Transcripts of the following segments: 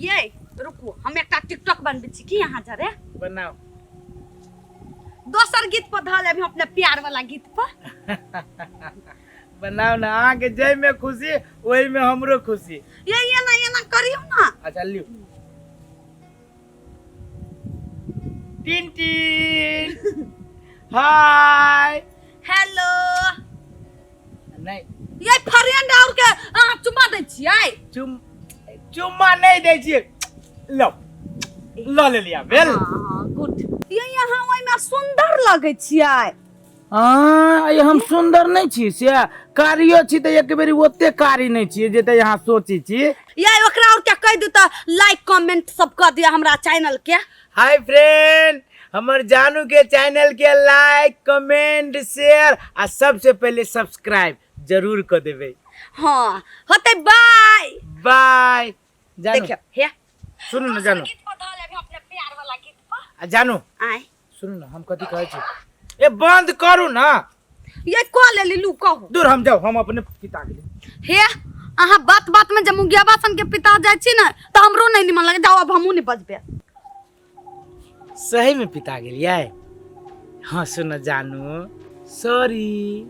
ये रुकू, हम एकटा टिकटॉक बनबै छी की अहाँ जरे बनाओ। दोसर गीत पर धऽ लेब हम, अपने प्यार वाला गीत पर। बनाओ ना, अहाँके जाहिमे खुशी ओहिमे हमरो खुशी। ये एना एना करियौ ना। अच्छा लियौ। टीन टीन, हाय। हेलो। नहीं। ये फ्रेंड और के अहाँ चुमा दै छियै? चुम्मा नहीं दै छियै, लो ल ले लिया भेल। हाँ, गुड। ये यहाँ ओहिमे सुंदर लगै छियै। हाँ, ये हम सुंदर नहीं छी से कारियो छी तऽ एक बेरी ओते कारी नहीं छियै जे यहाँ सोची छी। ये ओकरा और के कहि दियौ तऽ लाइक कमेंट सब कऽ दिअ हमरा चैनल के। हाय फ्रेंड, हमर जानू के चैनल के लाइक कमेंट शेयर आ सबसे पहले सब्सक्राइब जरूर कर देबै। हाँ होते, बाय बाय जानू। देखियौ हे। सुनू ना जानू। गीत पर धऽ लेब अपने प्यार वाला गीत पर। आ जानू। आय। सुनू ना, हम कथी कहै छी, ए बंद करू ना। ये कह लेली, लू कहू। दूर हम जाओ, हम अपने पिता के हे अहाँ बात बात में जे मुगियाबा सन के पिता जाइ छी ने तऽ हमरो नहीं निमन लगे। जाओ, अब हमहूँ नहीं बजबे। सही में पिता गेलियै। हाँ सुन जानू, सॉरी।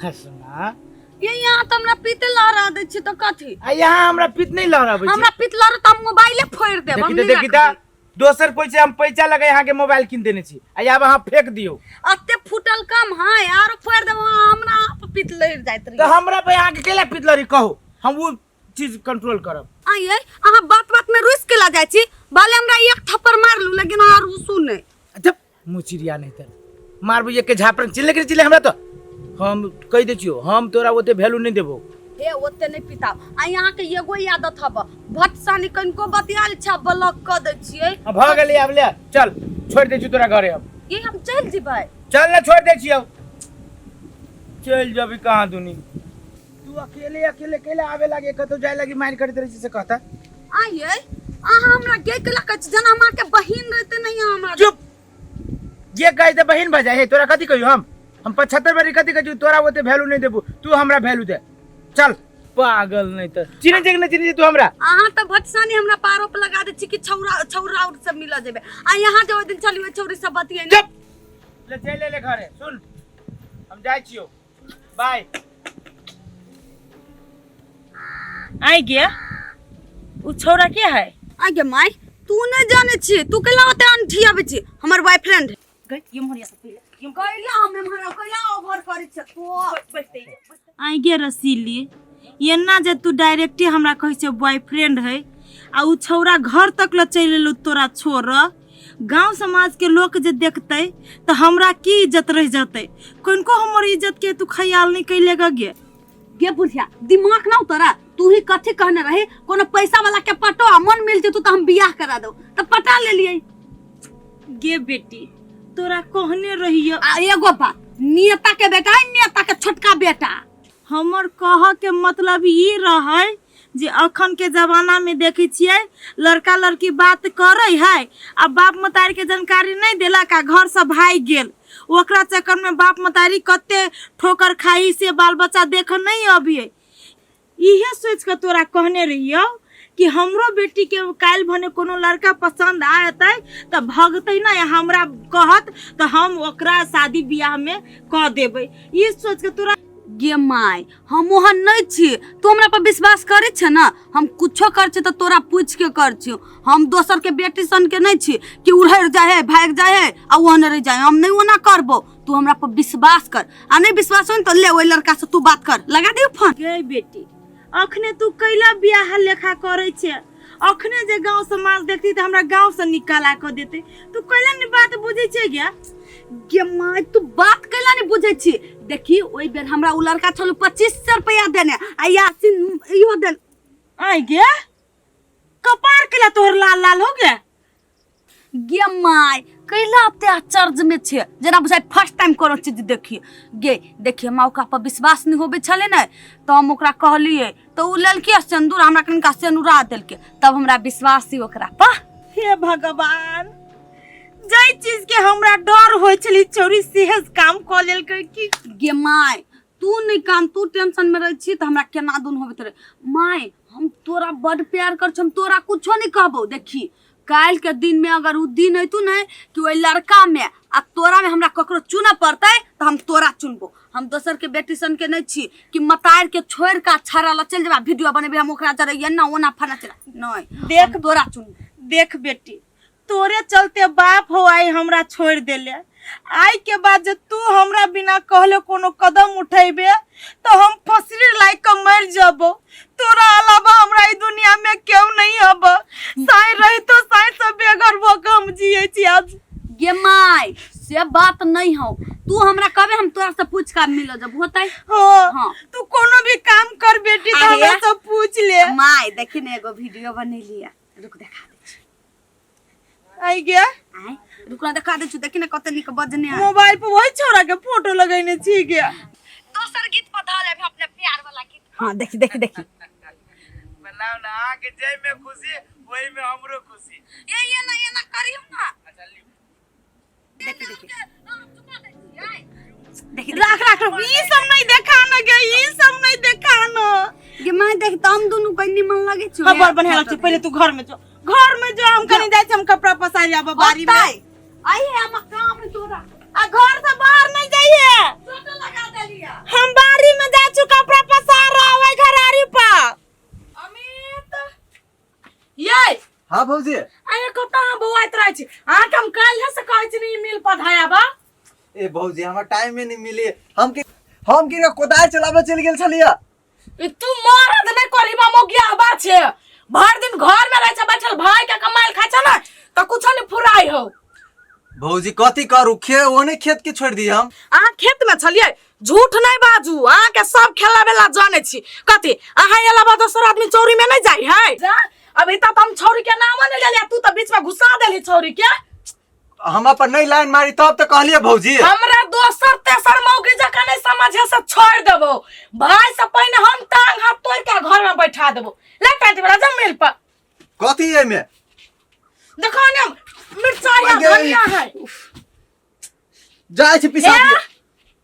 हाँ सुना। ये यहाँ तऽ हमरा पीते लहरा दै छी तऽ कथी? आ यहाँ हमरा पित नहीं लहराबै छी। हमरा पीत लहरा तऽ हम मोबाइले फोड़ि देब। हम देखी तऽ नहि देखी तऽ राखबै। दोसर कोई से हम पैसा लगे यहाँ के मोबाइल किन देने छी आ आब अहाँ फेंक दियौ। अते फूटल कम है, आरो फोड़ि देब हमरा आप पीत लहर जाइत रही। तऽ हमरा पे अहाँ के केला पित लहरी कहू, हम वो चीज कंट्रोल करब। आइए अहाँ बात बात में रुस के ला जाइ छी, भले हमरा एक थप्पड़ मार लू लेकिन अहाँ रुसू नहीं। जब मुँह चिड़िया नहीं तर मारबू एक के झापड़ चिल्ले के चिल्ले हमरा तो हम कहि दै छियौ, हम तोरा ओते वैल्यू नहीं देबो। हे ओते नहीं पिताब। आ यहाँ के एगो आदत हब, भट सानी कनिको बतियाल छा ब्लॉक क दै छियै। हाँ, भऽ गेलै, आब ले चल, छोड़ि दै छियौ तोरा घरे अब। ये हम चलि जेबै। चल ना, छोड़ि दै छियौ, चलि जेबी कहाँ दुनी। तू अकेले अकेले कैला आवे लागे, कतौ जाय लागी मारि करैत रहै छै से कहता। आइए अहाँ हमरा गे केला कहै छी, जेना हमरा के बहिन रहते नहीं हमरा। चुप, जे कहै तऽ बहिन भऽ जाइ हे। तोरा कथी कहियौ हम 75 बेरी कथी कहै छियौ, तोरा ओते वैल्यू नहि देबू, तू हमरा वैल्यू दे। चल पागल, नहीं तऽ चिन्है छै कि नहि चिन्है छै तू हमरा? अहाँ तऽ भटसानी हमरा पर आरोप लगा दै छी कि छौरा छौरा और सब मिल जेबै, आ यहाँ जे ओहि दिन चलियो छौरी सब बतियै ने। चुप, ले चलि ले घरे। सुन, हम जाइ छियौ, बाय। आई गे, उ छौरा के है? आ गे माय, तू नहीं जाने छी, तू कैला ओते अनठी आबै छी? हमर बॉयफ्रेंड। गई ये मोहरिया सब पहिले ये। कैला हम एम्हर कैला ओवर करै छै तो? आई गे रसीली, एना जे तू डायरेक्टे हमरा कहै छै बॉयफ्रेंड है आ उ छौरा घर तक ल चलि एलौ तोरा छोड़, गांव समाज के लोक जे देखतै तऽ हमरा की इज्जत रहि जतै? कनिको हमर इज्जत के तू ख्याल नहीं कैले गे। गे बुढ़िया, दिमाग ना उतरा, तू ही कथी कहने रही? कोनो पैसा वाला के पटो आ मन मिल जेतौ तऽ हम बियाह करा दौ, तऽ पटा लेलियै। गे बेटी, तोरा कहने रहियो। आ एगो बात, नेता के बेटा है, नेता के छोटका बेटा। हमर कहऽ के मतलब ई रहै जे अखन के जमाना में देखै छियै लड़का लड़की बात करै है आ बाप मतारी के जानकारी नहीं देलक आ घर से भागि गेल, ओकरा चक्कर में बाप मतारी कते ठोकर खाई से बाल बच्चा देख नहीं अबियै। इहे सोच के तोरा कहने रहियौ कि हमरो बेटी के काल्हि भने कोनो लड़का पसंद आयतै तऽ भगतै ना, हमरा कहत तऽ हम ओकरा शादी बियाह में कऽ देबै, ई सोच के तोरा। गे माय, हम ओहन नहीं छी, तू हमरा पर विश्वास करे छे ना? हम कुछो कर छी तऽ तोरा पूछ के कर छी। हम दोसर के बेटी सन के नहीं छी कि उड़हर जाए है, भाग जाए है आ ओहन रह जाए। हम नहीं ओना करबो, तू हमरा पर विश्वास कर। आ नहीं विश्वास हो तो ले ओहि लड़का से तू बात कर, लगा दियो फोन। गे बेटी, अखने तू कैला बियाह लेखा करे छे? अखने जे गांव समाज देखती तऽ हमरा गांव से निकाला कऽ देते। तू कैला नहीं बात बुझै छे गे? गे माय, तू बात कैला नहीं बुझै छी? देखी, ओहि बेर हमरा उ लड़का छलू 2500 रुपया देने आ यासिन इहो देल। आइ गे, कपार कैला तोहर लाल लाल हो गया? गे माय, कैला एते आश्चर्य में छे, जेना बुझाइ फर्स्ट टाइम कोनो चीज देखी। गे देखिए, हमरा ओकरा पर विश्वास नहीं होबे छले ने, तऽ हम ओकरा कहलिए तऽ उ लेलकै सिन्दूर, हमरा कनिका सिन्दूरा देलकै, तब हमरा विश्वास ही ओकरा पर। हे भगवान, जाहि चीज के हमरा डर होइ छलै चोरी सेहे काम कऽ लेलकै की? गे my, तू नहीं काम, तू टेंशन में रहै छी तऽ हमरा केना दुन होबैत रहे। My, हम तोरा बड प्यार कर हम तोरा कुछो नहीं कहबो। देखी काल्हि के दिन में अगर उ दिन अयतू ने कि ओहि लड़का में आ तोरा में हमरा ककरो चुनऽ पड़तै तऽ हम तोरा चुनबो। हम दोसर के बेटी सन के नहीं छी कि मतार के छोड़ के छाड़ा ला चल जेबा वीडियो बनेबे हम ओकरा जरे एना ओना फना चला नहीं। देख हम तोरा चुनबो। देख बेटी, तोरे चलते बाप हो आई हमरा छोड़ देले। आई के बाद जे तू हमरा बिना कहले कोनो कदम उठेबे तो हम फसरी लाइक के मर जबो। तोरा अलावा हमरा ई दुनिया में केहू नहीं हब। साई रही तो साई से बेघर भ के हम जिए छी आज। गे माय से बात नहीं हो, तू हमरा कहबे हम तोरा से पूछ के मिल जब होतै। हो हाँ। तू कोनो भी काम कर बेटी तो अरे। हमरा से पूछ ले। माय देखी ने एगो वीडियो बनेलिया, रुक देखा दे छी। आई गया? आय रुक ना देखा दे छी, देखी ने कते नीक बजने आय। मोबाइल पर वही छोरा के फोटो लगैने छी गया। दोसर गीत पर धऽ लेब अपने प्यार वाला गीत। हाँ देखी देखी देखी। बनाओ ना अहाँ के जय में खुशी वही में हमरो खुशी। ये ये ना ये ना करियो ना। अच्छा लियो। देखी देखी देखी। राख राख राख, ई सब नहीं देखा न गे, ई सब नहीं देखा न। गे माय देख त हम दुनू कनी मन लगे छौ। हाँ, बड़ बढ़िया लगै छै। पहिले तू घर में जो, घर में जो, हम कनी जाइ छी, हम कपड़ा पसारि आबऽ बाड़ी में। होतै। आई है हम काम तोरा। आ घर से बाहर नहीं जाइए। टोटो लगा देलिया। हम बाड़ी में जाइ छी कपड़ा पसार ओइ घरारी पर। अमित ये हाँ भौजी। अरे कतऽ अहाँ बौआइत रहै छी? अहाँके हम काल्हि से कहै छी ने ई मिल पर धायाबा। ए भौजी हमरा टाइम में नहीं मिली, हम की कोदार चलाबे चल गेल छलिया। ई तू मरद नहि करीबा मौगिया हबा छे, भरि दिन घर में रहै छै बैठल, भाई के कमाइल खाइ छै ने तऽ कुछो नहि फुराइ हौ। भौजी कथी करू, खे ओने खेत के छोड़ दी हम। अहाँ खेत में छलियै? झूठ नहीं बाजू, अहाँ के सब खेला बेला जाने छी। कथी अहाँ अलावा दोसर आदमी चौरी में नहीं जाई है? जा अभी तक हम छौरी के नाम नहीं लेलियै, तू तऽ बीच में घुसा देली छौरी के। हम अपन नहीं लाइन मारी तब तो कहलिए भौजी। हमरा दोसर तेसर मौगी जकाँ नहीं समझे से छोड़ देबो, भाई से पहिने हम टांग हाथ तोड़ के घर में बैठा देबो। ले टाटी वाला जा मिल पर। कथी है में? देखो ने मिर्चाई आ मगे। धनिया है। जाय छी पिसा ए, दिए।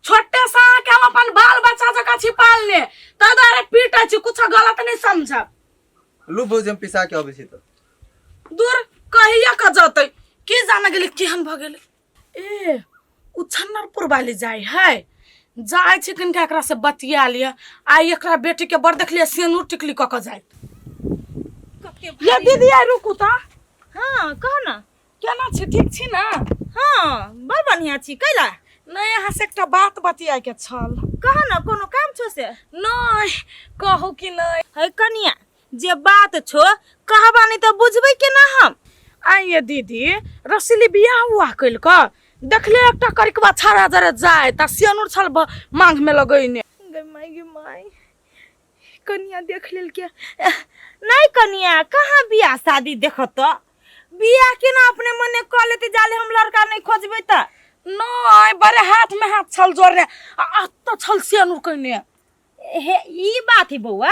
छोटे सा के हम अपन बाल बच्चा जकाँ छिपाल ने तै दुआरे पीटे छी, कुछ गलत नहीं समझब। लू भौजी हम पिसा के अबै छी तऽ। दूर कहिया के जतै की जाने गेलै केहन भऽ गेलै। ए उ छन्नरपुर वाली जाय है, जाय छै कनिका एकरा से बतिया लिअ। आइ एकरा बेटी के बड़ देखलियै सेनुर टिकली कऽ के जाइत। ये दीदी आइ रुकू तऽ। हाँ कह ना। केना छी, ठीक छी ना? हाँ बड़ बढ़िया छी। कैला? नहीं अहाँ से एकटा बात बतियाए के छल। कह ना, कोनो काम छो से? नहीं कहू कि नहीं। है कनिया जे बात छो कहबा नहीं तो बुझबै केना हम? आइए दीदी रसीली बियाह हुआ कइल क देखले एकटा करिकबा छाड़ा जरे जाय त सियानुर छल मांग में लगैने। गे माय गे माय, कनिया देख लेल के नहीं। कनिया कहाँ बियाह शादी देखत, बियाह केना अपने मने क लेते जाले हम लड़का नहीं खोजबै त? नहीं बड़े हाथ में हाथ छल जोड़ने आ अत्त छल सियानुर कइने। हे ई बात है बौआ,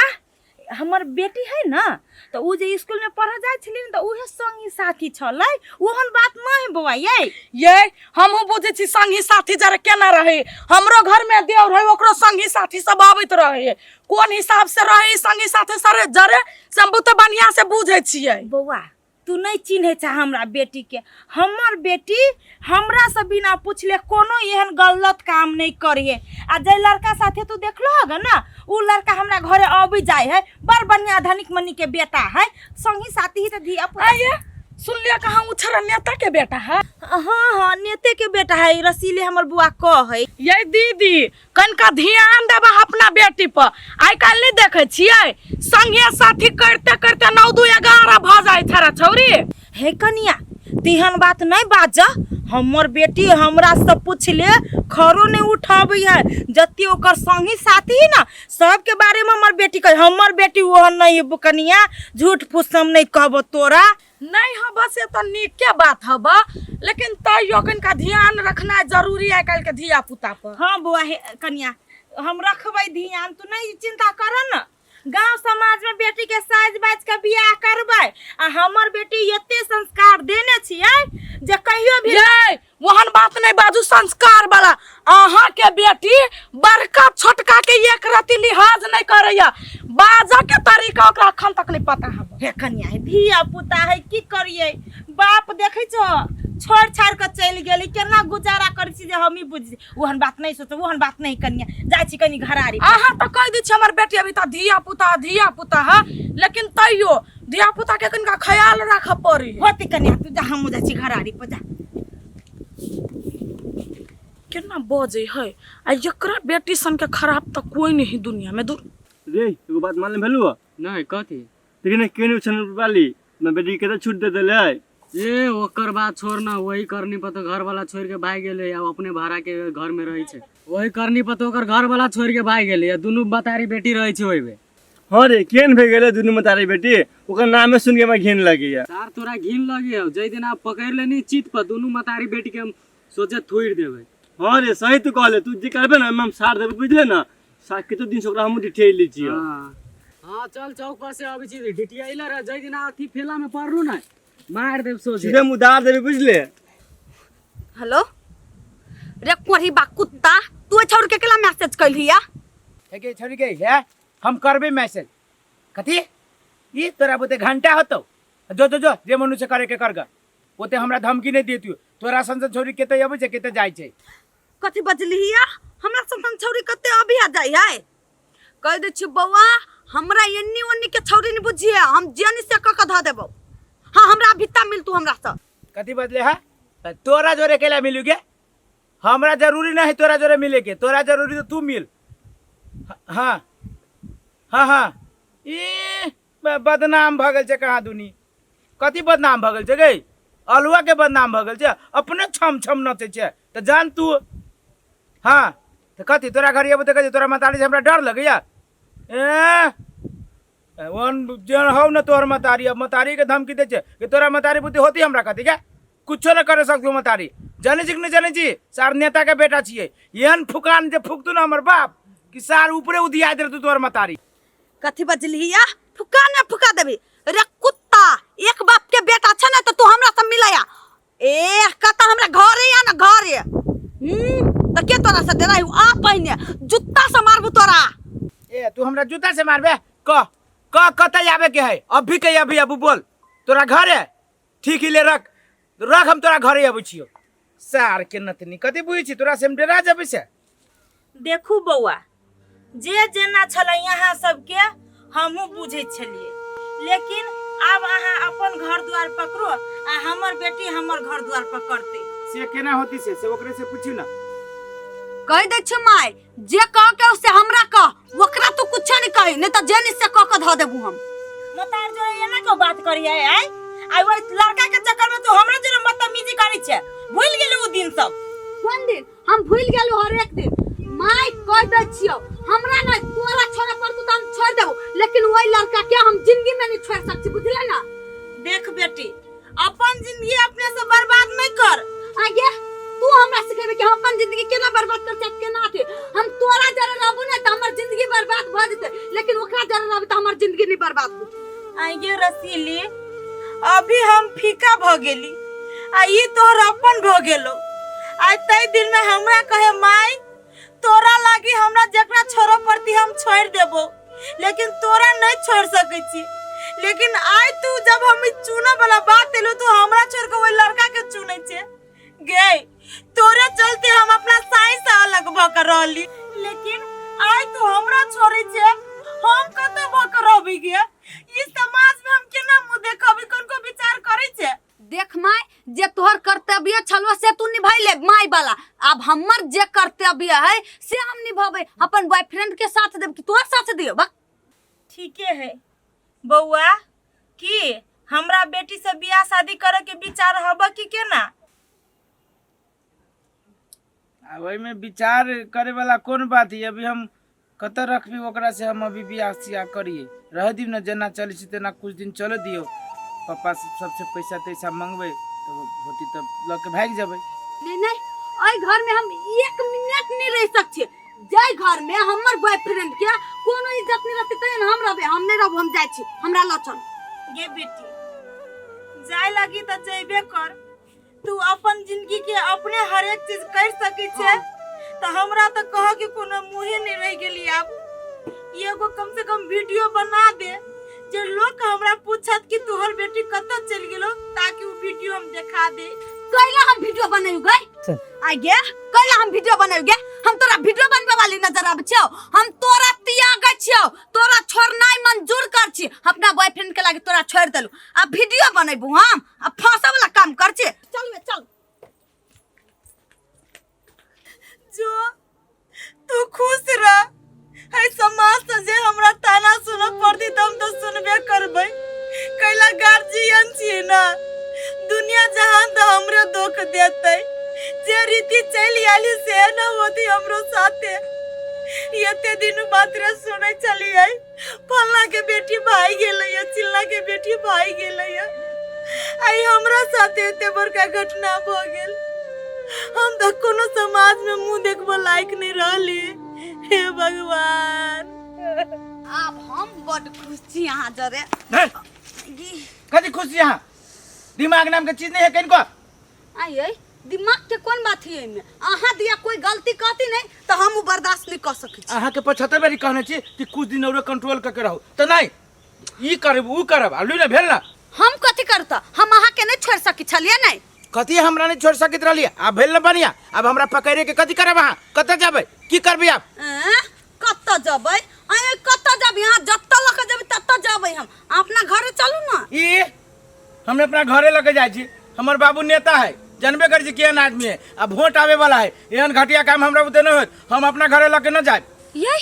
हमर बेटी है ना तो उ जे स्कूल में पढ़ जाय छली न, त उहे संगी साथी छलै, ओहन बात नहीं है बौआ। ये ये हमहूँ बुझै छी संगी साथी जरा केना रहे, हमरो घर में देव रहे ओकरो संगी साथी सब आबैत रहे, कोन हिसाब से रहे संगी साथी सरे जरे से हम बहुते बढ़िया से बुझै छियै। बौआ तू नहीं चिन्है छा हमरा बेटी के, हमर बेटी हमरा से बिना पूछले कोनो एहन गलत काम नहीं करिए। आ जे लड़का साथे तू देखलो होगा ना उ लड़का हमरा घरे अबी जाए है, बड़ बढ़िया धनिक मनी के बेटा है, संगी साथी ही तो धिया पुता। आइए सुन लिया कहाँ उछरा नेता के बेटा है? हाँ हाँ नेते के बेटा है, रसीले हमर बुआ कह है। ये दीदी कनिका ध्यान देबा अपना बेटी पर, आइ काल्हि नहीं देखे छियै संगे साथी करते करते 9 2 11 भऽ जाइ छै रे छौरी। हे कनिया तेहन बात नहीं बाज, हमर बेटी हमरा से पूछले खरो नहीं उठाबै है, जते ओकर संगी साथी है ना सबके बारे में हमर बेटी कहे, हमर बेटी ओहन नहीं है कनिया, झूठ फूस हम नहीं कहबो तोरा। नहीं हाँ बस ये तो नीके बात हबा, लेकिन तैयो कनिका ध्यान रखना जरूरी है काल्हि के धिया पुता पर। हाँ बौआ हे कनिया हम रखबै ध्यान, तू नहीं चिंता कर न। गांव समाज में बेटी के साज बाज के बियाह करबै आ हमर बेटी एते संस्कार देने छियै जे कहियो भी ये ओहन बात नहीं बाजू संस्कार वाला। अहाँ के बेटी बड़का छोटका के एक रति लिहाज नहीं करैया, बाजा के तरीका ओकरा अखन तक नहीं पता है। हे कनिया, धिया पुता है की करिए, बाप देखै छो छोड़ छाड़ के चलि गेली, केना गुजारा करै छी जे हमही बुझ। ओहन बात नहीं सोचो, ओहन बात नहीं कनिया, जाइ छी कनी घरारी। अहाँ तो कह दै छी हमर बेटी अभी तक धिया पुता धिया पुता है, लेकिन तैयो धिया पुता के कनिका ख्याल राखऽ पड़ी। होती कनिया, तू जा, हमहूँ जाइ छी घरारी पर जा। केना बजै है आ एकरा बेटी सन के खराब तऽ कोई नहीं दुनिया में दूर। रे एगो बात मालूम भेलू? नहीं, कथी? लेकिन केने छन वाली मैं बेटी के छूट दे देले। ए ओकर बात छोड़ ना, वही करनी पर तो घर वाला छोड़ के भाग गेलै, आब अपने भाड़ा के घर में रहै छै। वही करनी पर तो ओकर घर वाला छोड़ के भाग गेलै, आ दुनू बतारी बेटी रहै छै ओहिमे। हाँ रे, केहन भे गेलै दुनू मतारी बेटी, ओकर नामे सुन के हमरा घिन लगैया। सार तोरा घिन लगे हौ, जै दिन आप पकड़ लेनी चित पर दुनू मतारी बेटी के हम सोचे थोड़ि देबै। हाँ रे, सही तू कहले, तू जे करबे ना हम सार देबै, बुझले ना? सार कते दिन से ओकरा हमहूँ डिठेली छियै। हाँ हाँ, चल चौक पर से अबै छी, डिटियाइले रह, जै दिन अथी फेला में पड़लू ना मार देब सोझे, सीधे मुदार देबै, बुझले? हेलो रे कोढ़ी बा कुत्ता, तू ओइ छौड़ के केला मैसेज कैलही? हे के छोड़ी के है, हम करबे मैसेज कथी? ई तोरा बोते घंटा होतो, जो जो जो जे मनुष्य करे के कर ग, ओते हमरा धमकी नहीं देतियो। तोरा सन सन छोरी केते अबै छै केते जाइ छै। कथी बजलिही? हमरा सन सन छौड़ी कते अभी आ जाइ है? कह दै छी बौआ, हमरा एन्नी ओन्नी के छौड़ी नहीं बुझिए, हम जेनी से कह के धऽ देबौ। हाँ, हमरा भित्ता मिलतू हमरा से। कथी बदले है? तोरा जोरे केला मिलू गे? हमरा जरूरी नहीं तोरा जोरे मिले के, तोरा जरूरी तो तू मिल। हाँ हाँ हाँ, ई बदनाम भऽ गेल छै कहाँ दुनी। कथी बदनाम भऽ गेल छै गे? अलुआ के बदनाम भऽ गेल छै, अपने छम छम नचै छै तऽ जान तू। हाँ तऽ कथी तोरा घर अयबो तऽ कथी तोरा मतारी से हमरा डर लगैया? ए ओहन जे हौ ने तोहर मतारी, अब मतारी के धमकी दै छै कि तोरा मतारी बुद्धि होती, हमरा कथी के कुछो न करे सकतू मतारी। जानै छी कि नहि जानै छी? सार नेता के बेटा छियै, एहन फुकान जे फुकतू ने हमर बाप कि सार ऊपरे उधिया देतू तोहर मतारी। कथी बजलिही? फुका ने फुका देबी रे कुत्ता, एक बाप के बेटा छ ने तऽ तू हमरा से मिलया? ए कत हमरा घरे या ना घरे तऽ के तोरा से डराई? आ पहिने जुत्ता से मारबू तोरा। ए तू हमरा जूता से मारबे? कह कह कतऽ आबे के है अभी के अभी अबू, बोल तोरा घरे? ठीक ही ले रख रख, हम तोरा घरे अबै छियो। सार के नतनी कथी बुझै छी, तोरा से हम डरा जेबै से? देखू बौआ, जे जेना छलै अहाँ सबके हमहूँ बुझै छलियै, लेकिन आब अहाँ अपन घर द्वार पकड़ो आ हमर बेटी हमर घर द्वार पकड़तै। से केना होती से ओकरे से पूछू ना। कह दै छी माय, जे कह के से हमरा कह, ओकरा तू कुछो नहीं कही, नहीं तो जेनी से कह के धऽ देबू हम। मोतार जोरे एना क्यों बात करी है? आय आइ ओइ लड़का के चक्कर में तू हमरा जोरे बदतमीजी करै छै, भूल गेली उ दिन सब? कोन दिन हम भूल गेलु? हर एक दिन माय कह दै छियौ, हमरा नहीं तोरा छोड़े पड़तौ तऽ हम छोड़ देबो, लेकिन ओइ लड़का के हम जिंदगी में नहीं छोड़ सकছি, बुझले ना? देख बेटी, अपन जिंदगी अपने से बर्बाद नहीं कर। आगे तू हमरा सिखेबे कि हम अपन जिंदगी केना बर्बाद कर सकते केना थे? हम तोरा जरे रहबो ना तऽ हमर जिंदगी बर्बाद भऽ जेतै, लेकिन ओकरा जरे रहबे तऽ हमर जिंदगी नहीं बर्बाद होतै। आइये रसीली, अभी हम फीका भ गेली आ ई तोहर अपन भ गेलो। आइ तै दिन में हमरा कहे माई तोरा लागी हमरा जकरा छोड़ो पड़ती हम छोड़ देबो, लेकिन तोरा नहीं छोड़ सकै छी। लेकिन आइ तू जब हम ई चुने वाला बात एलो, तू हमरा छोड़ के ओहि लड़का के चुनै छे गे। तोरे चलते हम अपना साई से अलग भ के रहली, लेकिन आइ तू हमरा छोड़ै छे, हम कतऽ भ के रहबी गे? ई समाज में हम केना मुंह देखबी? कोन को विचार करै छे? देख माय, जे तोहर कर्तव्य छलो से तू निभैले माय वाला, अब हमर जे कर्तव्य है से हम निभेबै। अपन बॉयफ्रेंड के साथ देब कि तोहर साथ दियो? बक। ठीके है बौआ, की हमरा बेटी से बियाह शादी करे के विचार हब कि केना? आ ओहिमे विचार करे वाला कोन बात है? अभी हम कतऽ रखबी ओकरा से हम अभी बियाह सियाह करिए? रह दियौ ने, जेना चलै छै तेना कुछ दिन चलऽ दियौ। पप्पा सबसे पैसा तैसा मंगबै तऽ होती तऽ लऽ के भागि जेबै। नहीं नहीं, एहि घर में हम एक मिनट नहीं रह सक छियै। जाहि घर में हमर बॉयफ्रेंड के कोनो इज्जत नहीं रहते तहन हम रहबै? हम नहीं रहबो, हम जाइ छी, हमरा लऽ चल। गे बेटी, जाय लगी तऽ जैबे कर, तू अपन जिंदगी के अपने हरेक चीज कर सकै छै तऽ हमरा तऽ कह के कोनो मुँहे नहि रहि गेली। आब एगो कम से कम वीडियो बना दे जे लोग हमरा पूछत कि तोहर बेटी कतऽ चलि गेलो, ताकि उ वीडियो हम देखा दे। कैला हम वीडियो बनायु गई आगे? कैला हम वीडियो बनायु गे? हम तोरा वीडियो बनबे वाली नजर आबै छियौ? हम तोरा त्यागै छियौ, तोरा छोड़नाइ मंजूर कर छी। अपना बॉयफ्रेंड के लागे तोरा छोड़ देलु, आ वीडियो बनेबू हम आ फंसे वाला काम कर छी। चल बे चल। जो तू खुश रह। है समाज से जे हमरा ताना सुनऽ पड़ती तऽ हम तऽ सुनबे करबै, कैला गार्जियन छियै ना। दुनिया जहान तऽ हमरे दुख देतै। जे रीति चलि आयली से न होती हमरो साथे। एते दिन मात्र सुनै छलियै फल्ला के बेटी भागि गेलै, चिल्ला के बेटी भागि गेलै, आइ हमरा साथे एते बड़का घटना भऽ गेल। हम तऽ कोनो समाज में मुंह देखबो लायक नहीं रहली। हे भगवान, आब हम बड खुश छी अहाँ जरे। कथी खुश छी अहाँ? दिमाग नाम के चीज नहीं है कनिको? आइए, दिमाग के कोन बात है एहिमे? अहाँ दिया कोई गलती कहती नहीं तऽ हम उ बर्दाश्त नहीं कर सकै छी। अहाँके 75 बेरी कहने छी कि कुछ दिन और कंट्रोल करके रहू, तऽ नहीं ई करब उ करब आ लू भेल ना। हम कथी करता? हम अहाँ के नहीं छोड़ सकी छलियै नहीं। कथी हमरा नहीं छोड़ सकैत रहलियै? आब भेल ना बढ़िया, आब हमरा पकड़े के कथी करब? अहाँ कतऽ जेबै, की करबै आब? कतऽ जेबै? आँय, कतऽ जेबै? अहाँ जतऽ लऽ के जेबै ततऽ जेबै हम। अपना घरे चलू ना। ई हम अपना घरे लऽ के जाइ छी। हमर बाबू नेता है, जानबे करै छी केहन आदमी है, आ वोट आवे वाला है। एहन घटिया काम हमरा बुते नहीं होत, हम अपना घरे लऽ के न जायब। ये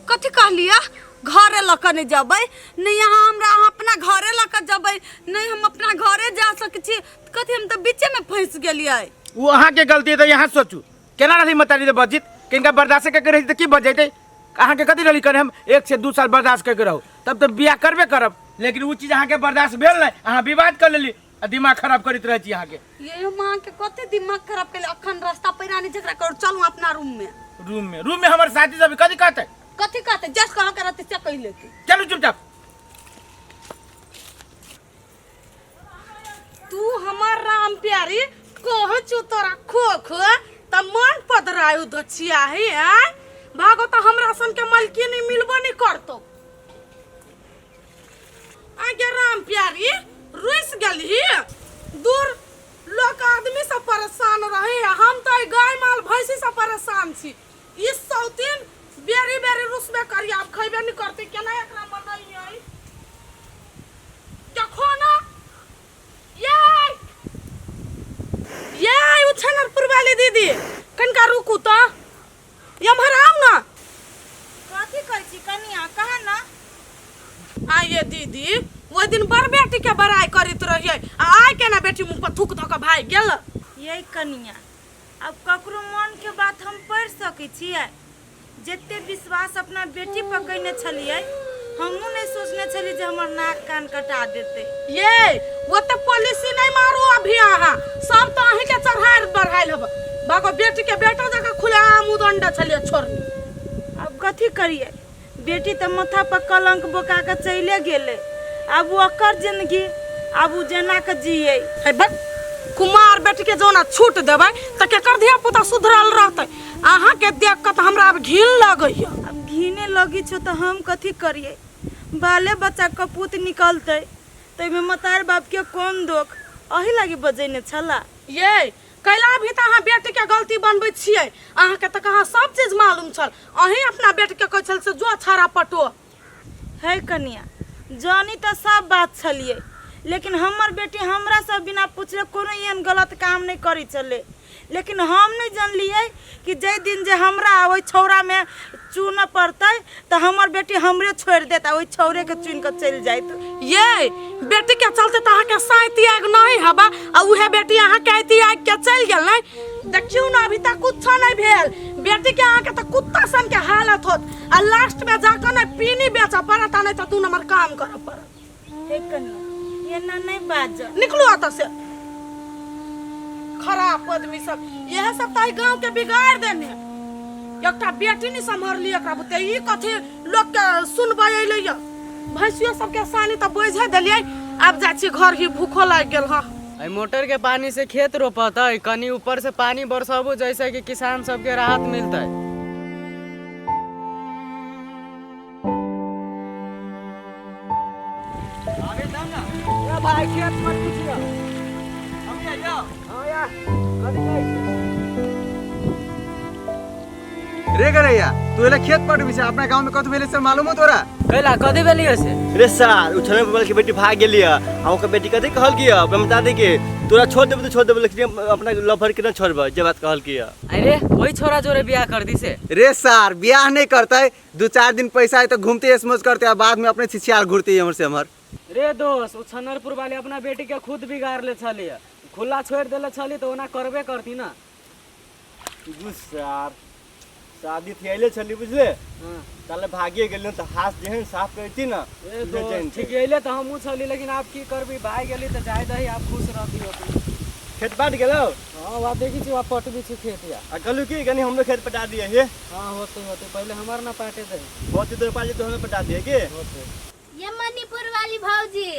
कथी कहलियै? घरे लऽ के नहीं जेबै? नहीं यहाँ हमरा अहाँ अपना घरे लऽ के जेबै नहीं, हम अपना घरे जा सकै छी। कथी हम तऽ बीचे में फंसि गेलियै। ओ अहाँके गलती है तऽ यहाँ सोचू केना रही मतारी दे बजित किनका बर्दाश्त करके रही तऽ की बज जैतै? अहाँके कथी रही करे? हम 1 से 2 साल बर्दाश्त करके रहू तब तऽ बियाह करबे करब, लेकिन ओ चीज अहाँके बर्दाश्त भेल नहीं, अहाँ विवाद कर लेली आ दिमाग खराब करैत रहै छी अहाँके। ये हम अहाँके कते दिमाग खराब केले। अखन रास्ता पैरा नहीं झगड़ा करू, चलू अपना रूम में। रूम में? रूम में हमर साथी सब कथी कहतै? कथी कहतै? जस कह के रहतै से कहि लेतै। चलू चुपचाप। तू हमर राम प्यारी कह छु तोरा खो खो त मन पदरायु दछिया है। आय भागो त हमरा सन के मलकी नहीं मिलबो नहीं करतो। आगे राम प्यारी रुस गेलही? दूर लोक आदमी से परेशान रहे, हम तो गाय माल भैंसी से परेशान छी। ई सौतीन बेरी बेरी रुसबे करी, आब खैबे नहीं करते। केना एकरा मनैयै देखो ना। ये ये उछनरपुर वाली दीदी कनिका रुकू तो, एम्हर आउ ना। कथी कहै छी कनिया, कहा ना। आइए दीदी, ओहि दिन बड़ बेटी के बड़ाई करैत रहियै आ आइ केना बेटी मुँह पर थूक धऽ कऽ भागि गेल? ये कनिया, अब ककरो मन के बात हम पढ़ि सकै छियै? जते विश्वास अपना बेटी पर कयने छलियै, हमहूँ नहि सोचने छलियै जे हमर नाक कान कटा देतै। ये ओते पॉलिसी नहीं मारू अभी। अहाँ सब तो अहीं के चढ़ायल बढ़ायल हब। बागो बेटी के बेटा जगह खुले आम उदंड छलियै छोड़नी। अब कथी करियै, बेटी तऽ माथा पर कलंक बोका के चले गेलै। आब ओकर जिंदगी, आब ओ जेना के जियै। हे बस कुमार बेटी के जोना छूट देबै तऽ केकर धिया पुता सुधरल रहतै? अहाँ के देख के तऽ हमरा आब घिन लगैया। आब घिने लगी छौ तऽ हम कथी करियै? बाले बच्चा कपूत निकलतै तऽ एहिमे मतार बाप के कोन दोख? अही लागी बजेने छला। ये कैला भी तऽ अहाँ बेटी के गलती बनबै छियै। अहाँके तऽ कहाँ सब चीज मालूम छल, अहीं अपना बेटी के कहै छल से जो छाड़ा पटो। है कनिया, जानी तऽ सब बात छलियै, लेकिन हमर बेटी हमरा से बिना पूछले कोनो एहन गलत काम नहि करै छलै। लेकिन हम नहि जानलियै कि जाहि दिन जे हमरा ओहि छौड़ामे चुनऽ पड़तै तऽ हमर बेटी हमरे छोड़ि देत आ ओहि छौड़ेके चुनि कऽ चलि जाइत। ये बेटी के चलते तऽ अहाँके साइती आगि नहीं हबा आ उहे बेटी अहाँके आइती आगि के चलि गेल। नहीं देखियौ ने, अभी तक कुछो नहीं भेल बेटी के। अहाँके तऽ कुत्ता सन के हालत होत आ लास्ट में जाकर नहीं पीनी बेचऽ पड़त आ नहीं तऽ 2 नंबर काम करऽ पड़त। हे कनिया, एना नहि बाज। निकलू एतऽ से। खराब आदमी सब इएह सब तऽ गाँव के बिगाड़ देने। एकटा बेटी नहीं सम्हरली एकरा बुते, ई कथी लोक के सुनबै अयलै यऽ? भैंसियो सबके सानी तऽ बोझे देलियै, आब जाइ छी घर ही, भूखो लागि गेल। हँ। एहि मोटर के पानी से खेत रोपतै, कनी ऊपर से पानी बरसबू जैसे कि किसान सबके राहत मिलतै। भाई खेत मत पूछियो। हम आइयो। हां यार, कथी कहै छी? रे गरैया, तू एला खेत पटबी छै, अपना गांव में कथी भेलै से मालूम हो तोरा? कैला कथी भेलियै से? रे सार, उ छने बल के बेटी भाग गेली आ ओकर बेटी कथी कहल की अपना दादी के तोरा छोड़ देबे तो छोड़ देबे, लेकिन अपना लफर के न छोड़बे, जे बात कहल की। अरे वही छोरा जोरे बियाह कर दी से? रे सार, बियाह नहीं करते, 2-4 दिन पैसा है तो घूमते स्मोज करते आ बाद में अपने छिछियार घूरते हमर से हमर। रे दोस्त, उ छनरपुर वाले अपना बेटी के खुद बिगाड़ ले छलिए, खुला छोड़ देले छली तो ओना करबे करती ना। गुस्सार शादी थी अइले छली बुझले, ताले भागिए गेल त हाथ जेहन साफ करती ना। ए दोस्त ठीक अइले त हमहू छली, लेकिन आप की करबी, भाग गेली त जाय दही, आप खुश रहती हो। खेत बाट गेलो? हां, वा देखी छी, वा पटबी छी खेत या। आ कहलु की कनी हमरो खेत पटा दिए हे। हां होते होते पहले हमर ना पाटे दे। होते तो पाजे तो हमें पटा दिए के होते। ये मणिपुर वाली भौजी,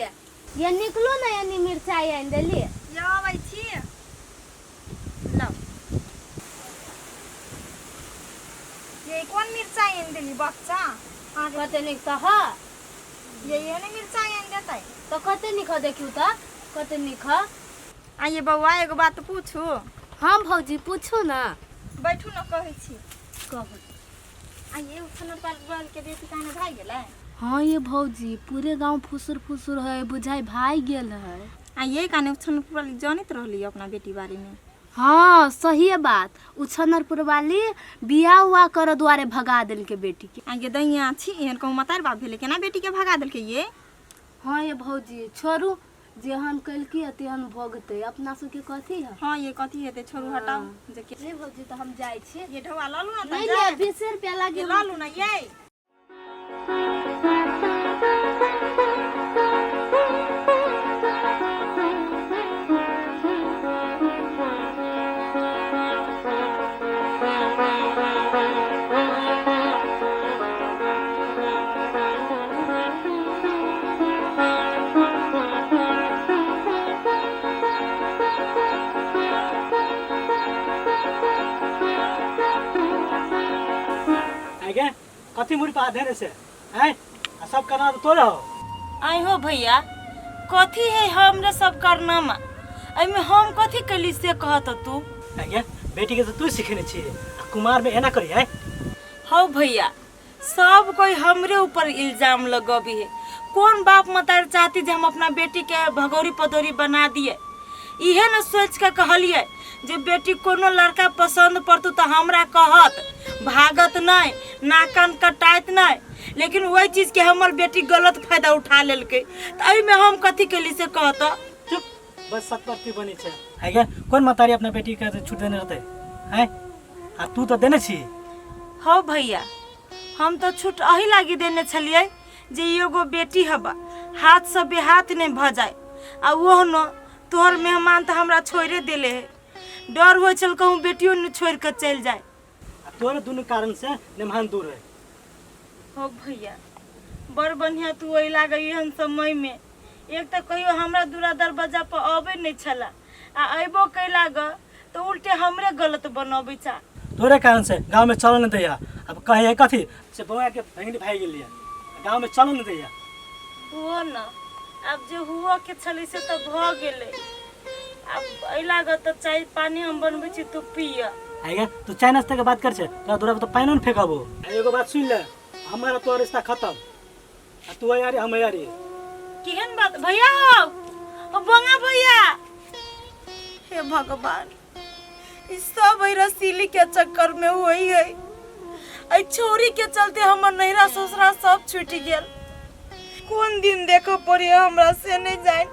ये निकलू ना, यानी मिरचाई आनि देली। यो आबै छी। लो ये कौन मिरचाई आनि देली बच्चा? कते नीक त ह। ये एहने मिरचाई आनि देतै त कते नीक ह, देखियौ त कते नीक ह। आ ये बौआ एगो बात पूछू? हाँ भौजी पूछू ना। बैठू न कहै छी। कहू। आ ये उछनर के बेटी काने भागि गेलै? हाँ ये भौजी, पूरे गांव फुसुर फुसुर है, बुझाई भाग गेल है। आ ये काने उछनरपुर वाली जानैत रहली अपना बेटी बारे में? हाँ सही बात, उछनरपुर वाली बियाह उआ कर दुआरे भगा देलके बेटी के। आ ये दैया छी, एहन कहूँ मतार बाप भेलै, केना बेटी के भगा देलकै ये? हाँ ये भौजी छोड़ू, जेहन कैलकी तेहन भोगतै, अपना सबके कथी है। हाँ ये कथी हेतै, छोड़ू हटाउ। जे भौजी त हम जाइ छी। ये ढौआ लऽ लू ना। नहीं ले, 20 रुपया लागे। लऽ लू ना ये। कथी मुड़ी पा देने से हैं आ सब करना तो तोरे हो। आई हो भैया, कथी है हमरा सब करनामा, एहिमे हम कथी कैली से कहत तू? आज्ञा बेटी के तो तू सिखेने छी, आ कुमार में एना करी है? हौ भैया, सब कोई हमरे ऊपर इल्जाम लगबी है। कौन बाप मतार चाहती जे हम अपना बेटी के भगौरी पदौरी बना दिए? इहे न सोच के कहलिए जे बेटी कोनो लड़का पसंद पड़तू तो हमरा कहत, भागत नहीं, नाक कान कटाइत नहीं, लेकिन वही चीज के हमर बेटी गलत फायदा उठा लेलकै, त एहिमे हम कथी कैली से कहत? चुप, बस सतपति बनी छे। आज्ञा कौन मतारी अपना बेटी के छूट देने रहते हैं? आ तू तो देने छी। हौ भैया, हम तो छूट अही लागी देने छलिए जे एगो बेटी हबा, हाथ से बेहाथ नहीं भ जाए, आ वो न तोहर मेहमान तो हमरा छोड़े देले है, डर हो छल कहूँ बेटियों न छोड़ के चल जाए। तोरे दोनों कारण से मेहमान दूर है। हो भैया बड़ बढ़िया तू वही लागे एहन समय में, एक तो कहियो हमरा दूरा दरवाजा पर अबे नहीं छला, आ अबो कैला ग तो उल्टे हमरे गलत बनबे चा। तोरे कारण से गांव में चल नहीं दैया, अब कहे कथी से बौआ के भंगनी भाग गेलिए, गांव में चल नहीं दैया। हो न, अब जे हुआ के छलै से तो भ गेलै, अब एहि लागत त चाय पानी हम बनबै छी तू पिय। आइगा तू चाय नाश्ता के बात कर छे, तोरा दूरा पर तो पानी न फेंकबो। एगो बात सुन ले, हमारा तोर रिश्ता खत्म, आ तू यारी हम यारी। केहन बात भैया हो? ओ बंगा भैया, हे भगवान, इस सब रसीली के चक्कर में हुई है, एहि छोरी के चलते हमर नैहरा ससुरा सब छूट गेल। कौन दिन देखो पड़ी हमरा से नहीं जाए,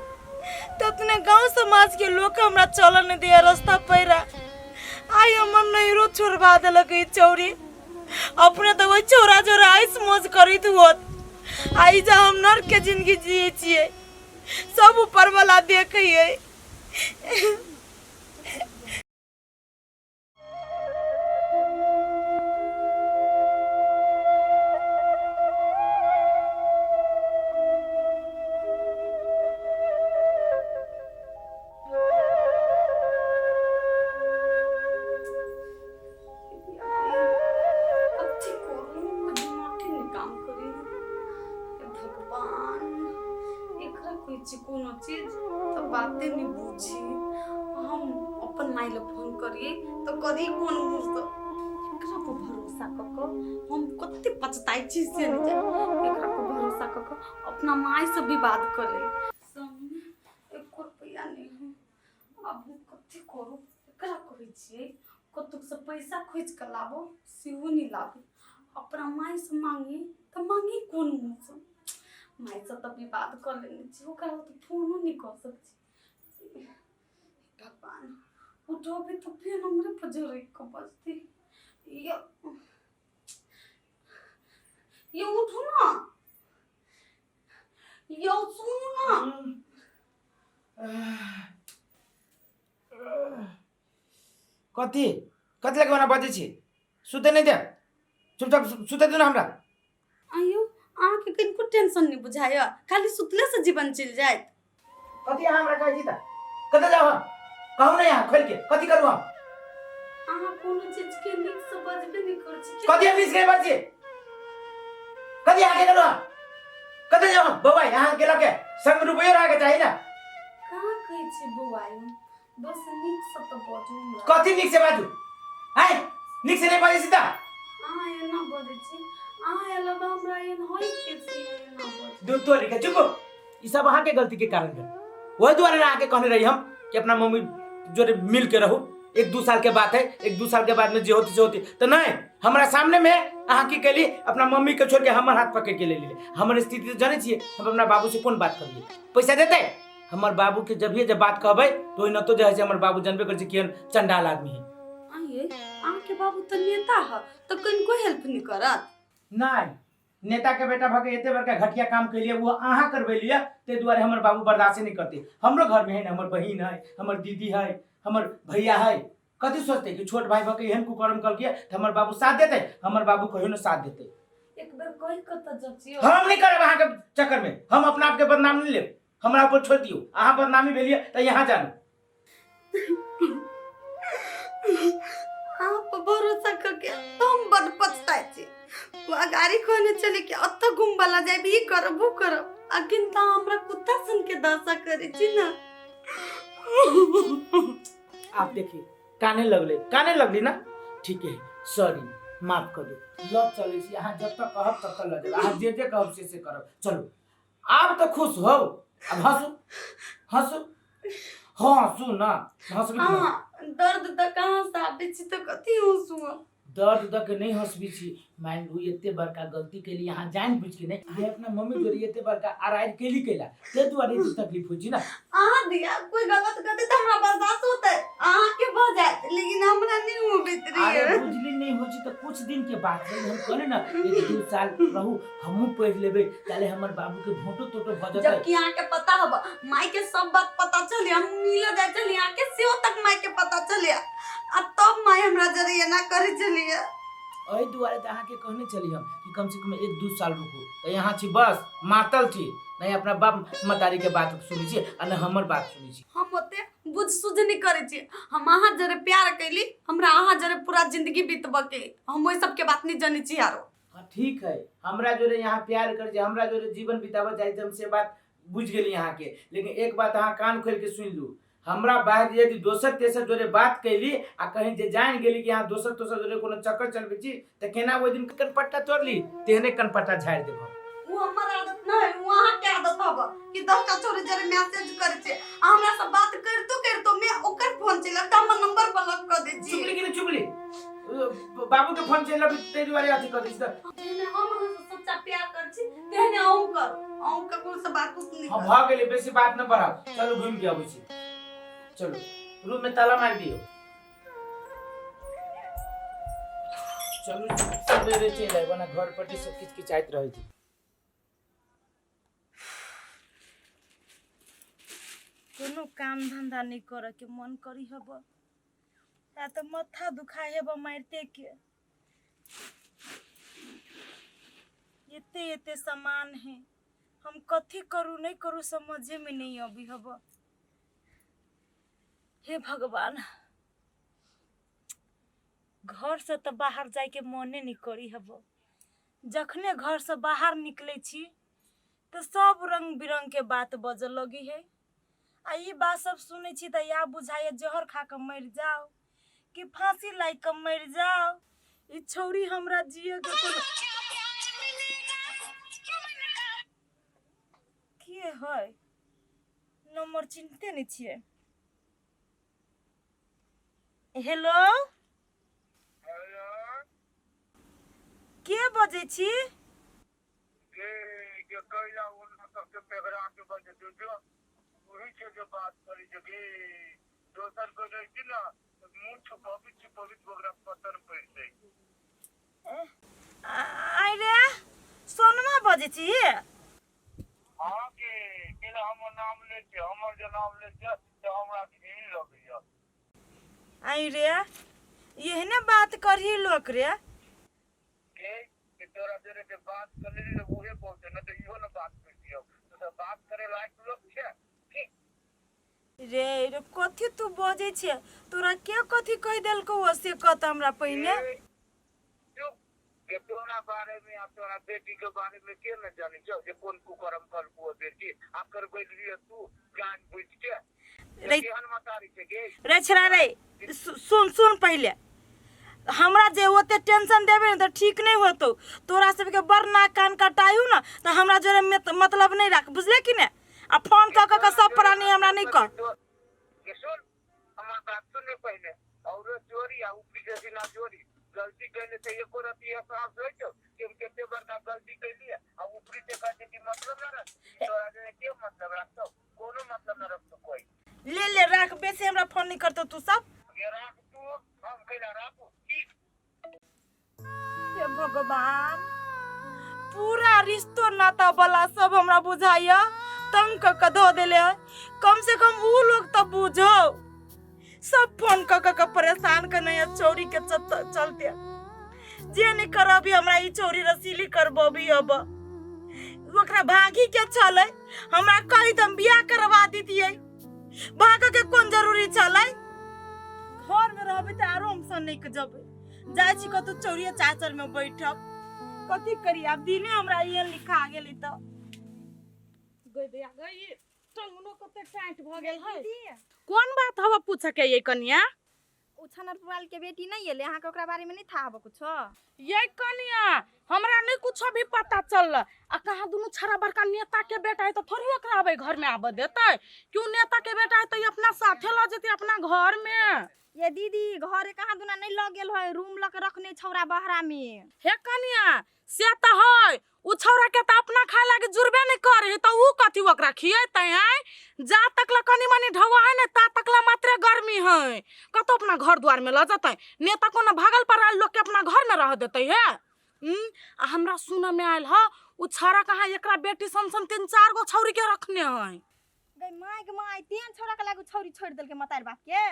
ततने गांव समाज के लोग हमरा चल नहीं दिया रास्ता पैरा, आई हमर नैहरो छोड़बा देलक ई चौरी। अपने तो वही चौरा चौरा आइस मौज करैत होत, आई जा हम नर्क के जिंदगी जिए छियै, सब ऊपर वाला देखै है। कनी बुझी। हम अपन माय लए फोन करिए तऽ करी कोन मुँहसँ एकरा पर भरोसा कऽ कऽ हम कते पछताइ छी से नहि जानि। एकरा पर भरोसा कऽ कऽ अपना मायसँ विवाद कऽ लेली। संगमे एको रुपैआ नहि है। आब हम कथी करू? एकरा कहै छियै कतहुसँ पैसा खोजि कऽ लाबो, सेहो नहि लाबै। अपना मायसँ मांगी तऽ मांगी कोन मुँहसँ? मायसँ तऽ विवाद कऽ लेने छी, ओकरा तऽ फोनो नहि कऽ सकै छी। भगवान, उठेबै तऽ फेर हमरे पर झरकि कऽ बजतै। यौ यौ, उठू ने यौ, सुनू ने। कथी कथी लगे ओना बजै छी? सुते नहि दे, चुपचाप सुते दू ने हमरा। आयौ, अहाँके कनिको टेंशन नहि बुझाइए? खाली सुतलेसँ जीवन चलि जायत? कथी अहाँ हमरा कहै छी तऽ? कतऽ जाउ हम? कहू ने, यहाँ खोलि के कथी करू हम? अहाँ कोनो चीजके नीकसँ बजबे नहि करै छी। कथी हम नीक से बजै छी? कथी अहाँके करू हम? कतऽ जाउ हम बौआ अहाँके लऽ के? संग रुपैयो रहके चाही ने। कहाँ कहै छी बौआ, बस नीकसँ तऽ बजू हमरा। कथी नीक से बाजू? आय नीक से नहि बाजै छी तऽ? अहाँ एना बजै छी, अहाँ अलावा हमरा एहन होइ के छी एना बजै? दूध तोड़ी के चुप। ई सब अहाँके गलती के कारण भेल। वही दुआरे ने अहाँके कहने रही हम कि अपना मम्मी जोड़े मिल के रहू, एक दू साल के बात है, एक दू साल के बाद में जे होती से होती। तऽ नहीं, हमरा सामने में अहाँ की कैली? अपना मम्मी के छोड़ के हमर हाथ पकड़ के ले लेली। हमर स्थिति तऽ जानै छियै। हम अपना बाबू से कोन बात करियै? पैसा देतै हमर बाबू के? जभिए जब बात कहबै तो ओहिना तो जे है से हमर बाबू जानबे करै छै केहन चंडाल आदमी है। आइए, अहाँके बाबू तऽ नेता ह, तऽ कनिको हेल्प नहि करत? नहीं, नेता के बेटा भऽ के एते बड़का घटिया काम केलिए, वो अहाँ करबेलिए, ताहि दुआरे हमर बाबू बर्दाश्त नहीं करते। हमरो घर में है ने, हमर बहिन है, हमर दीदी है, हमर भैया है। कथी सोचते कि छोट भाई भऽ के एहन कुकर्म कलकै तऽ हमर बाबू साथ देतै? हमर बाबू कहियो ने साथ देतै। एक बेर कहि कऽ तऽ जचियौ। हम नहीं करब अहाँके चक्कर में। हम अपना आपके बदनाम नहीं लेब, हमरा ऊपर छोड़ दियौ। अहाँ बदनामी भेलियै तऽ यहाँ जानू। अहाँ पर भरोसा कऽ के हम बड पछताइ छी। ओ अगाड़ी कहने छलै कि ओतऽ घुमबऽ ला जायब, ई करब, ओ करब, अखन तऽ अहाँ हमरा कुत्ता सन के दशा करै छी ने। आप देखिए, काने लगले, काने लगली ना। ठीक है, सॉरी, माफ कर दो। लऽ चलै छी अहाँ जब तक कहब तब तक लऽ जायब। अहाँ जे जे कहब से से करब। चलू, आब तऽ खुश हो। अब हंसू, हंसू, हंसू ना, हंसबी कि ना? अहाँ दर्द तऽ कहाँ से आबै छी तऽ कथी हँसू हम? दर्द दऽ के नहि हंसबी छी। मान लू एते बड़का गलती केली अहाँ जानि बुझि के। नहि, अहाँ अपना मम्मी जोड़ी एते बड़का अराइर केली कैला, ताहि दुआरे एते तकलीफ होइ छै ने। अहाँ दिया कोई गलत करते तऽ हमरा बर्दाश्त होतै, अहाँके भऽ जायत, लेकिन हमरा नहि होबैत अरे रहियै। बुझली, नहि होइ छै तऽ कुछ दिन के बात है। हम कहली ने, एक दू साल रहू, हमहूँ पढ़ि लेबै, ताले हमर बाबू के भोटो तोटो भऽ जेतै। जबकि अहाँके पता हब, माय के सब बात पता चले, हम मिलऽ जाय छलियै अहाँके, सेहो तक माय के पता चले, आ तब माय हमरा जरे एना करै छलियै। एहि दुआरे तऽ अहाँके कहने छली हम कि कम से कम एक दू साल रुकू। तऽ यहाँ छी, बस मातल छी। नहि अपना बाप मतारी के बात सुनै छी आ नहि हमर बात सुनै छी। हम ओते बुझ सुझ नहि करै छी। हम अहाँ जरे प्यार कैली, हमरा अहाँ जरे पूरा जिंदगी बीतबऽ के, हम ओहि सबके बात नहि जनै छी आरो। हाँ ठीक है, हमरा जोरे यहाँ प्यार कर छी, हमरा जोरे जीवन बिताबऽ चाहै छी, हम से बात बुझि गेली अहाँके। लेकिन एक बात अहाँ कान खोलि के सुनि लू, हमरा बाहर यदि दोसर तेसर जोरे बात कैली आ कहीं जे जानि गेली कि अहाँ दोसर तेसर जोरे कोनो चक्कर चलबै छी, तऽ केना ओहि दिन कनपट्टा तोड़ली तेहने कनपट्टा झाड़ि देब हम। ओ हमर आदत नहि, ओ अहाँके आदत हब कि 10टा छोरी जरे मैसेज करै छै आ हमरा से बात करितो करितो में ओकर फोन चलि आयल तऽ हमर नंबर ब्लॉक कऽ दै छी। चुपली कि नहि चुपली? बाबू के फोन चलि अबै ताहि दुआरे अथी कऽ दै छी तऽ। जेहने हम अहाँ से सच्चा प्यार करै छी तेहने अहूँ करू। अहूँ ककरो से बात उत नहि हाँ करू। भऽ गेलै, बेसी बात नहि बढ़ाउ, चलू घुमि के अबै छी। चलू, रूम में ताला मारि दियौ। चलू, सबेरे चलि आयब, ओना घर पर सब किचकिचाइत रहै छै। कोनो काम धंधा नहीं करे के मन करी हब, या तो माथा दुखाय हेब मारते के। एते एते सामान है, हम कथी करू नहीं करू समझे में नहीं अबी हब। हे भगवान, घर से तो बाहर जाए के मने नहीं करी हब। जखने घर से बाहर निकले छी तो सब रंग बिरंग के बात बजऽ लगी है। आ ई बात सब सुनै छी तऽ इएह बुझाइए जहर खा कऽ मरि जाउ कि फांसी लागि कऽ मरि जाउ। ई छौड़ी हमरा जिए के कोनो के है, नंबर चिन्हते नहि छियै। हेलो, के बजै छी? आइ रे, सोनमा बजै छी? आइ रे, एहने बात करही लोक रे? रे रे, कथी तू बजै छे? तोरा के कथी कहि देलकौ से कह तऽ हमरा पहिने। रे रे छेड़ा रे, सुन सुन पहिले, हमरा जे ओते टेंशन देबे ने तऽ ठीक नहि होतौ। तोरा सबके बड़ नाक कान कटायू ने तऽ हमरा जोरे मतलब नहि राख, बुझले कि ने? आ फोन कऽ कऽ के सब प्राणी हमरा नहि कह। ले ले, राख, बेसी हमरा फोन नहीं करतो तू सब। हे भगवान, पूरा रिश्तो नाता वाला सब हमरा बुझाइया तंग कऽ के धऽ देले है। कम से कम ऊ लोग तऽ बुझो, सब फोन कऽ कऽ के परेशान करने है चोरी के चलते। जे नहीं करबी हमरा ई चोरी रसीली करबी। अब ओकरा भागी के छलै, हमरा कही तऽ हम बियाह करवा दितियै। भागऽ के कोन जरूरी छलै? घर में रहबै तऽ आराम से नहीं जबै। जाइ छी कतौ चौरिया चाचर में बैठब। कथी करी आब, दिने हमरा एहन लिखा गेलै तऽ। गई भैया गई, टंगनो कते टाइट भऽ गेल है। कोन बात हवा पूछे के ये कनिया? ओ छनरपुराल के बेटी नहीं एलै अहाँके, ओकरा बारे में नहीं था हबो कुछो? ये कनिया, हमरा नहीं कुछो भी पता चलल। आ कहाँ दुनू छड़ा बड़का नेता के बेटा है तऽ थोड़ी ओकरा आबे घर में आबऽ देतै? क्यों, नेता के बेटा है तऽ ई अपना साथे लऽ जेतै अपना घर में। ये दीदी, घरे कहाँ दुना नहीं लग गेल है, रूम लऽ के रखने छौरा बहरा में। हे कनिया, से तऽ है, उ छौरा के तऽ अपना खाय लागी जुड़बे नहीं करे है तऽ उ कथी ओकरा खियेतै? आँय, जा तक ला कनी मनी ढौआ है ने ता तक ला मात्रे गर्मी है। कतौ अपना घर द्वार में लऽ जेतै? नेता कोनो भागल पर आयल लोग के अपना घर में रह देतै हे? आ हमरा सुनऽ में आयल ह उ छौरा कहाँ एकरा बेटी सन सन 3-4 गो छौरी के रखने है। गई my के my, तेहन छौरा के लागू छौरी छोड़ि देलकै मतारि बाप के।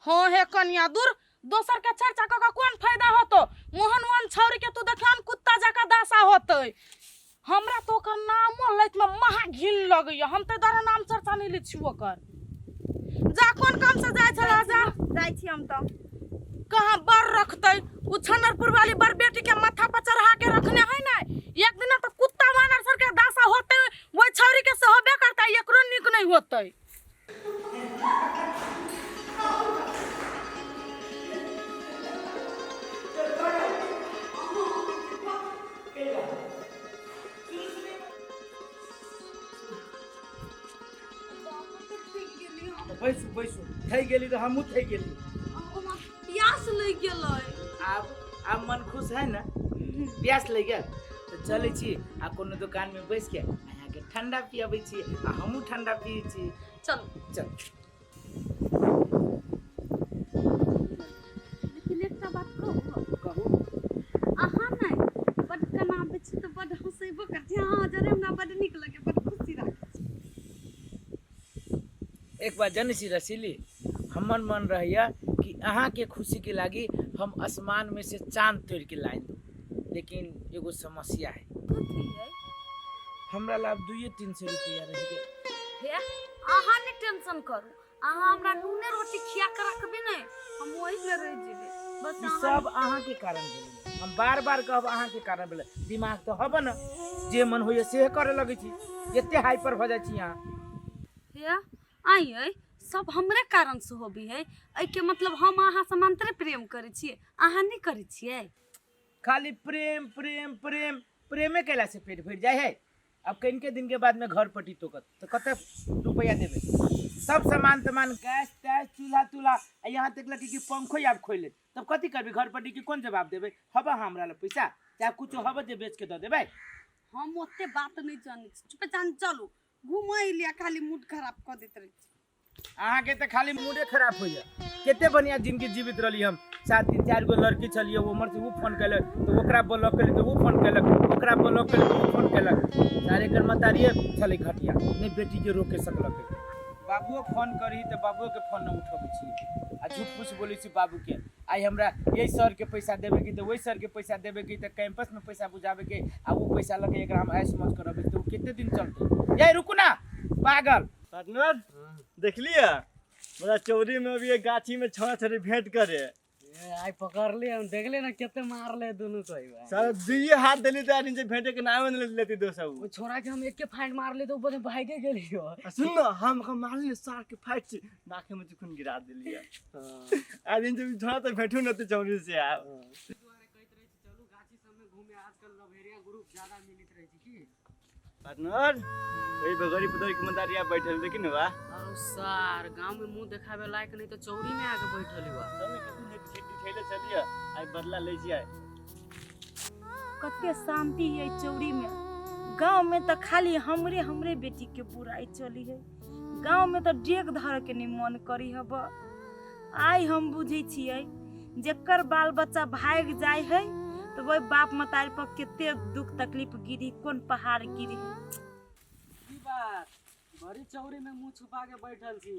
हाँ हे कनिया, दूर, दोसर के चर्चा कऽ के कोन फायदा होतो? मोहन ओहन छौरी के तू देखियन कुत्ता जकाँ दशा होतै। हमरा तो ओकर नामो लैत में महा घिन लगैया, हम तऽ द्वारा नाम चर्चा नहि लै छी ओकर। जा, कोन काम से जाइ छला? जा। जाइ छी हम तऽ। कहाँ बर रखतै उ छनरपुर वाली बर बेटी के माथा पर चढ़ा के रखने है ने, एक दिना तऽ कुत्ता वानर सर के दशा होतै ओहि छौरी के से होबे करतै, एकरो नीक नहि होतै। बैसू बैसू, थकि गेली तऽ हमहूँ थकि गेली। प्यास लागि गेलै। आब आब मन खुश है ने? प्यास लागि गेल तऽ चलै छी आ कोनो दोकानमे बैस के अहाँके ठंडा पियाबै छी आ हमहूँ ठंडा पियै छी। चल चल। लेकिन एकटा बात कहू? कहू। अहाँ ने बड कनाबै छी तऽ बड हँसेबो करै छी। अहाँ जरे हमरा बड नीक लगै, बड खुशी राखै छी। एक बात जनै छी रसीली, हमर मन रहैया कि अहाँके खुशीके लागी हम आसमान में से चांद तोड़ के लाइन दू, लेकिन एगो समस्या है। कथी है? हमरा ला अब 200-300 रुपया रह गेल। हे, अहाँ नहि टेंशन करू, अहाँ हमरा नूने रोटी खिया के रखबे ने, हम ओही में रहि जेबै बस। ई सब अहाँके कारण भेलै, हम बार बार कहब, अहाँके कारण भेलै। दिमाग तऽ हब ने, जे मन होइए सेहे करे लगै छी, एते हाइपर भऽ जाइ छी अहाँ। हे, आई अइ सब हमरे कारण से होबी है। एहिके मतलब हम अहाँ समांतरे प्रेम करै छियै, अहाँ नहि करै छियै? खाली प्रेम प्रेम प्रेम प्रेमे कैला से पेट भरि जाइ है। अब कनिके दिन के बाद में घर पटी तोकत तो कते रुपया देबे? सब सामान तमान गैस तैस चूल्हा तूल्हा आ यहाँ तक लगे कि पंखो आब खोलि लेत, तब कथी करबी? घर पटी के कोन जवाब देबे? हबा हमरा लग पैसा चाहे कुछो हबा जे बेच के दऽ देबै। हम ओते बात नहि जानै छी, चुपे चान चलू घुमै लिया, खाली मूड खराब कऽ दैत रहै छी। अहाँके तऽ खाली मूडे खराब होइए। कते बढ़िया जिंदगी जीवित रहली हम। सात तीन चारि गो लड़की छलियै, उम्हर से उ फोन केलक तऽ ओकरा ब्लॉक केली तऽ उ फोन केलक, ओकरा ब्लॉक केली तऽ उ फोन केलक। सारे एकर मतारिये छलै घटिया, नहि बेटीके रोके सकलकै। बाबुओ फोन करही तऽ बाबुओके फोन नहि उठबै छियै आ झूठ फूस बोलै छी बाबूके। आइ हमरा यही सरके पैसा देबेके तऽ ओहि सरके पैसा देबेके तऽ कैंपसमे पैसा बुझाबेके आ उ पैसा लऽ के एकरा हम ऐश मौज करबै तऽ उ कते दिन चलतै? ये रुकू ना पागल। पार्टनर देखलिए बड़ा चौरी में अभी एक गाछी में छौड़ा छौड़ी भेंट करे। ए, आइ पकड़ली हम, देखले ना कते मारले दुनू को भाई। साला दुइये हाथ देली तो नीचे भेंटे के नाम नहीं लेती दोस्त वो छोरा के हम एक के फाइट मारले तो ऊपर से भागे गेली हो। आ सुन ना, हम हम मारली सार के फाइट से नाके में खून गिरा देली। आज नीचे छोड़ा तो भेंटू न तो चौरी से आ। चलू गाछी सब में घूमे, आजकल लभेरिया ग्रुप ज्यादा मिलित रहे छै की। पार्टनर वही बगरी पदरी के मंदारिया बैठल देखी न बा। अरे सार गांव में मुंह देखावे लायक नहीं तो चौरी में आके बैठल हुआ। चल ना कितने ठेले चलिए आई बदला ले छी आई। कते शांति है चौरी में। गांव में तो खाली हमरे हमरे बेटी के बुराई चली है। गांव में तो डेग धर के नहीं मन करी हब। आइ हम बुझै छियै जेकर बाल बच्चा भागि जाय है तो वही बाप मतारी पर कते दुख तकलीफ गिरी, कोन पहाड़ गिरी। की बात बड़ी चौरी में मुंह छुपा के बैठल छी?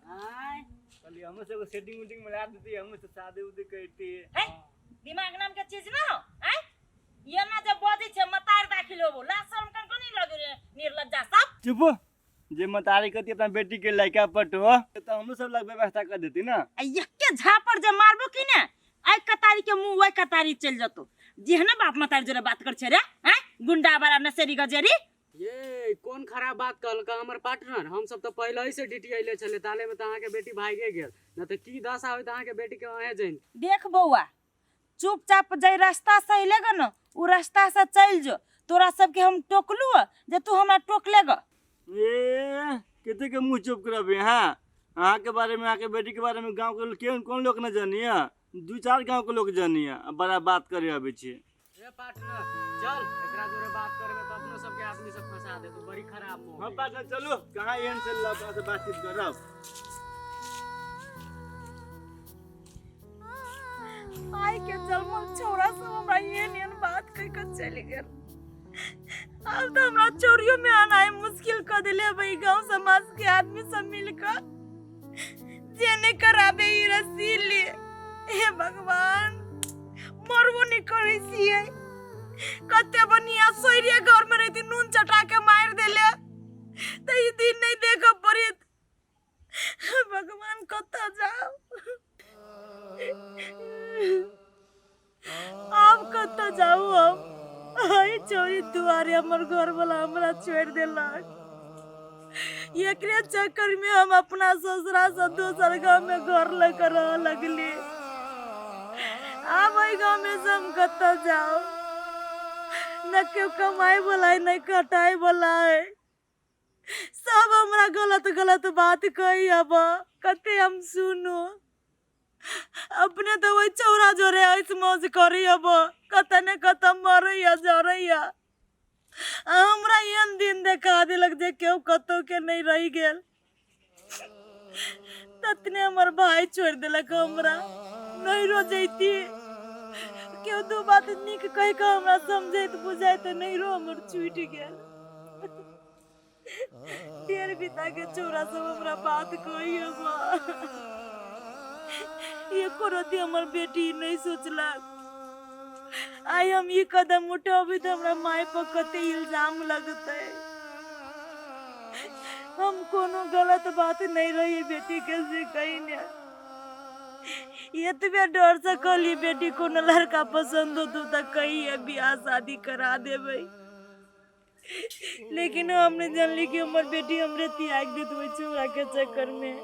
आय कहली हमरो सबके सेटिंग उटिंग मिला देती, हमरो से शादी उदी करती। है दिमाग नाम के चीज ना हो। आय ये ना जब बजै छै मतार दाखिल होबो ला शर्म कन को नहीं लगे रे निर्लज्जा सब। चुप जे मतारी कहती अपना बेटी के लड़का पटो तो हमरो सब लग व्यवस्था कर देती ना। आ एके झापड़ जे मारबो की ने आइ कतारी के मुंह ओइ कतारी चलि जतो। जेहने बाप मतारी जोरे बात कर छै रे, आय गुंडा वाला नशेरी गजेरी। ये कौन खराब बात कहलका हमर पार्टनर? हम सब तो पहले ही से डिटियाइले छले, ताले में तो अहाँ के बेटी भागे गेल न तो की दशा होइत अहाँ के बेटी के अहें जइन। देख बौआ चुपचाप जै रास्ता से अइले ग न उ रास्ता से चलि जो। तोरा सबके हम टोकलू जे तू हमरा टोकले ग। ए कते के मुंह चुप करबे? हां अहाँ के बारे में अहाँ के बेटी के बारे में गांव के केहन कोन लोग न जानिए, दू चार गांव के लोग जानिए, बड़ा बात करे आबै छी। ए पार्टनर चल एकरा जोरे बात करबे तो अपनो सबके आदमी सब फंसा दे, तू बड़ी खराब हो। हां पार्टनर चलो कहां एहन से लड़का से बातचीत करब। आइ के जलमल छौड़ा सब हमरा एहन एहन बात कहि के चलि गेल। अब तो हमरा चोरियो में आना मुश्किल कर दिले भाई गांव समाज के आदमी सब मिलकर जेने कराबे ई रसीली। हे भगवान मरबो नहीं करै छियै। कते बढ़िया सोइरे घर में रहती नून चटा के मार देले त ई दिन नहीं देख पड़ित। भगवान कतऽ जाओ, अब कतऽ जाऊ हम? एहि चोरी दुआरे हमर घर वाला हमरा छोड़ि देलक। एकरे चक्कर में हम अपना ससुरा से दोसर गांव में घर लऽ के रह लगली। आब एहि गांव में से हम कतऽ जाऊ? न केओ कमाइ वाला है न कटाइ वाला है। सब हमरा गलत गलत बात कही अब कते हम सुनू। अपने तो वही चौरा जोरे ऐस मौज करी अब कत ने कत मरैया जरैया। हमरा एहन दिन देखा देलक जे केओ कतौ के नहीं रहि गेल। ततने हमर भाई छोड़ि देलक हमरा। नैरो जैती केओ दू बात नीक कहि के हमरा समझैत बुझैत नैरो हमर छूटि गेल। ढेर बिता के चौरा सब हमरा बात कही अब एको रति हमर बेटी नहीं सोचलक। आइ हम ई कदम उठेबै तऽ हमरा माय पर कते इल्जाम लगतै। हम कोनो गलत बात नहीं रही बेटी के सिखैने। एतबे डर से कहली बेटी कोनो लड़का पसंद होतौ तऽ कहिए बियाह शादी करा देबै। लेकिन हम नहीं जानली कि हमर बेटी हमरे त्याग देत ओहि छौड़ा के चक्कर में।